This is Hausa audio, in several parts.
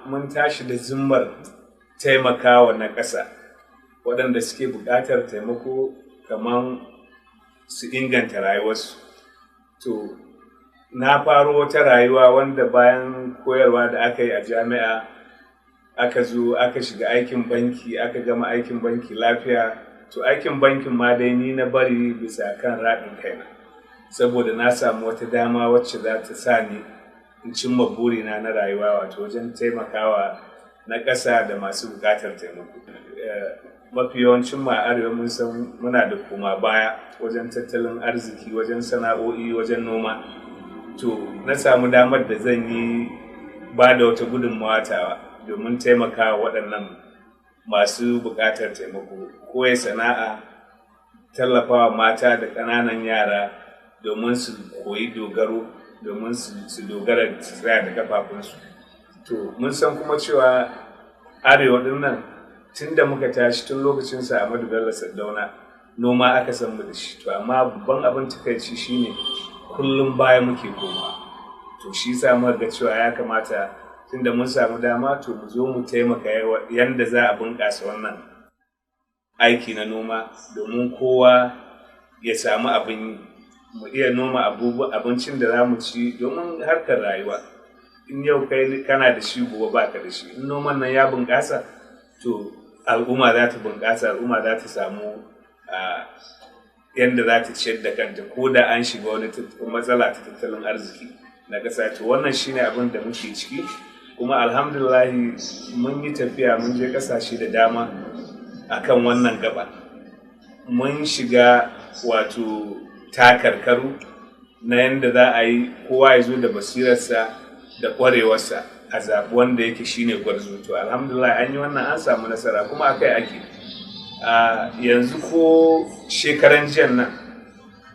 mun tashi da zimmar taimakawa na ƙasa waɗanda suke buƙatar taimako kamar su inganta rayuwarsu. To, na faro wata rayuwa wanda bayan koyarwa da aka yi a jami'a, aka zo aka shiga aikin banki, aka gama aikin banki lafiya. To, aikin bankin ma dai ni na bari bisa kan raɗin kaina, saboda na samu wata dama wacce za ta sa ni in cimma burina na rayuwa, wato wajen taimakawa na ƙasa da masu buƙatar taimako. Mafi yawancin mu a arewa mun san muna da koma baya wajen tattalin arziki, wajen sana'o'i, wajen noma. To, na samu damar da zan yi ba da wata gudunmawa tawa domin taimakawa waɗannan masu buƙatar taimako, koya sana'a, tallafawa mata da ƙananan yara domin su koyi dogaro, domin su dogara, su tsaya da kafafunsu. To, mun san kuma cewa arewa ɗin nan, tun da muka tashi, tun lokacin sa Ahmadu Bello Sardauna, noma aka san mu da shi. To, amma babban abin takaici shine kullum baya muke komawa. To, shi yasa muka ga cewa ya kamata, tunda mun samu dama, to mu zo mu taimaka yanda za a bunƙasa wannan aiki na noma domin kowa ya samu abin yi, mu iya noma abincin da za mu ci, domin harkar rayuwa, in yau kai kana da shi, gobe baka da shi. In noman nan ya bunƙasa, to al'umma za ta bunƙasa, al'umma za ta samu yadda za ta ciyar da kanta ko da an shiga wani matsala ta tattalin arziki na ƙasa. To, wannan shine abin da muke ciki. Kuma alhamdulillahi, mun yi tafiya, mun je ƙasashe da dama akan wannan gaba. Mun shiga wato takarkaru na yadda za a yi kowa ya zo da basirarsa da ƙwarewarsa, a zaɓi wanda yake shine gwarzo. To, alhamdulillah, an yi wannan, an samu nasara, kuma akai ake yanzu. Ko shekaran jiyan nan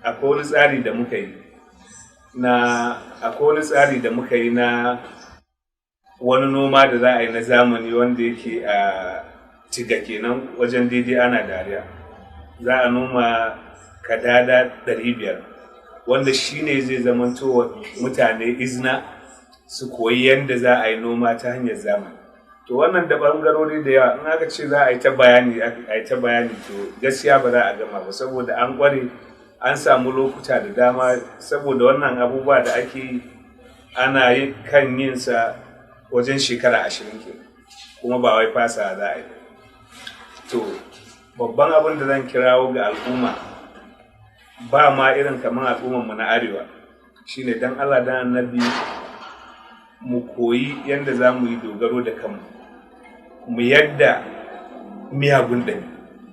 akwai wani tsari da muka yi na wani noma da za a yi na zamani wanda yake a Tiga kenan, wajen daidai ana dariya. Za a noma kadada 500, wanda shine zai zamanto wa mutane izina su koyi yadda za a yi noma ta hanyar zamani. To, wannan da ɓangarori da yawa, in aka ce za a yi ta bayani, a yi ta bayani, to gaskiya ba za a gama ba, saboda an ƙware, an samu lokuta da dama, saboda wannan abubuwa da ake yi ana yi kan yin sa wajen shekara 20 ke, kuma ba wai fasa za a yi. To, babban abin da zan kirawo ga al'umma, ba ma irin kamar al'ummarmu na arewa, shine dan Allah dan Annabi mu koyi yadda za mu yi dogaro da kanmu, mu yadda miyagun ɗabi'u.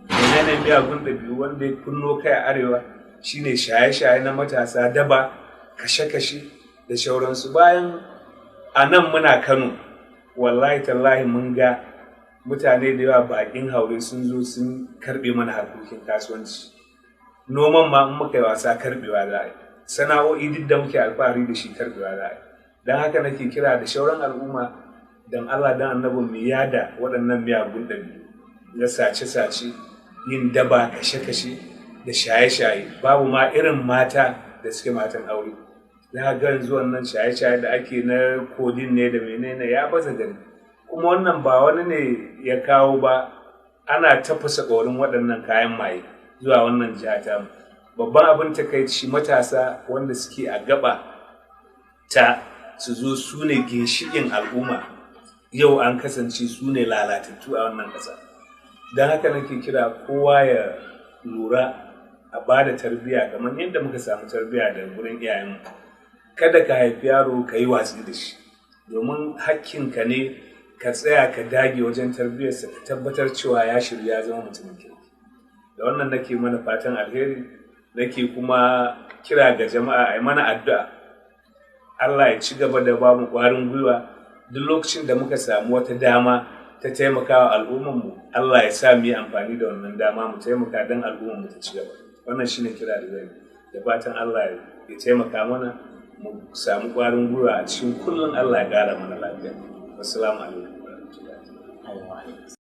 Menene miyagun ɗabi'u wanda ya kunno kai a arewa? Shine shaye-shaye na matasa, daba, kashe-kashe da shauransu. Bayan a nan muna Kano, wallahi tallahi, mun ga mutane da yawa, baƙin haure, sun zo sun karɓe mana harkokin kasuwanci. Noman ma in muka yi wasa karɓewa za a yi, sana'o'i duk da muke alfahari da shi karɓewa za a yi. Don haka nake kira da shauran al'umma, don Allah don Annabi mu yada waɗannan miyagun ɗabi'u na sace-sace, yin daba, kashe-kashe da shaye-shaye. Babu ma irin mata da suke matan aure, za ga yanzu wannan shaye-shaye da ake na codeine ne da menene ya baza gari. Kuma wannan ba wani ne ya kawo ba, ana tafasa ƙaurin waɗannan kayan maye zuwa wannan jiha tamu. Babban abin takaici, matasa wanda suke a gaba ta su zo su ne ginshiƙin al'umma, yau an kasance su ne lalatattu a wannan ƙasa. Don haka nake kira kowa ya lura, a ba da tarbiyya kamar yadda muka samu tarbiyya da wurin iyayenmu. Kada ka haifi yaro ka yi watsi da shi, domin hakkinka ne ka tsaya ka dage wajen tarbiyyarsa, ka tabbatar cewa ya shirya, ya zama mutumin kirki. Da wannan nake mana fatan alheri, nake kuma kira ga jama'a a yi mana addu'a, Allah ya ci gaba da ba mu ƙwarin gwiwa. Duk lokacin da muka samu wata dama ta taimakawa al'ummarmu, Allah ya sa mu yi amfani da wannan dama mu taimaka don al'ummarmu ta ci gaba. Wannan shine kira da zai, da fatan Allah ya taimaka mana mu samu ƙwarin gwiwa a cikin kullum, Allah ya ƙara mana lafiya. Assalamu alaikum warahmatullahi.